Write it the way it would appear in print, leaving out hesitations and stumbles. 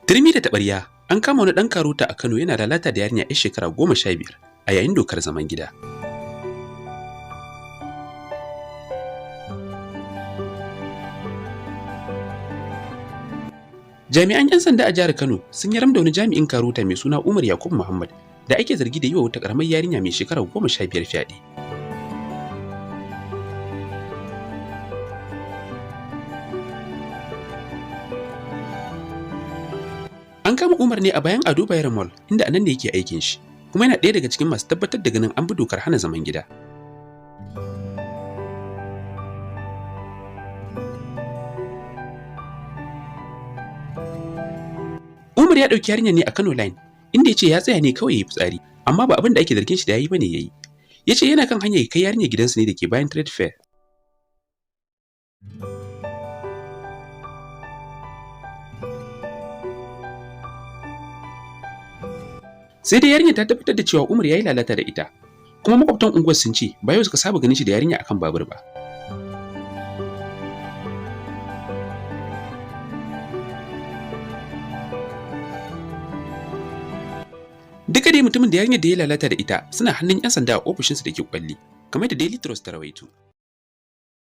Turmi da taɓarya, an kama wani ɗan karota a Kano yana lalata da yarinya 'yar shekara 15 a yayin dokar zaman gida. Jami'an 'yan sanda a jihar Kano sun yi ramda wani jami'in karota mai suna Umar Yakubu Muhammad da ake zargi da yi wa wata ƙaramar yarinya mai shekara 15 fyaɗe. An kama Umar ne a bayan Ado Bayero Mall, inda anan ne yake aikin shi, kuma yana ɗaya daga cikin masu tabbatar da ganin an bi dokar hana zaman gida. Umar ya ɗauki yarinyar ne a Kano Line, inda ya ce ya tsaya ne kawai ya yi fitsari, amma ba abin da ake zargin shi da ya yi ba ne ya yi. Ya ce yana kan hanyar ya kai yarinyar gidansu ne da ke bayan Trade Fair. Sai dai yarinyar ta tabbatar da cewa Umar ya yi lalata da ita, kuma makwabtan unguwar sun ce ba yau suka saba ganin shi da yarinya akan babur ba. Duka dai mutumin da yarinyar da ya lalata da ita suna hannun 'yan sanda a ofishinsu da ke Kwalli, kamar da Daily Trust ta rawaito.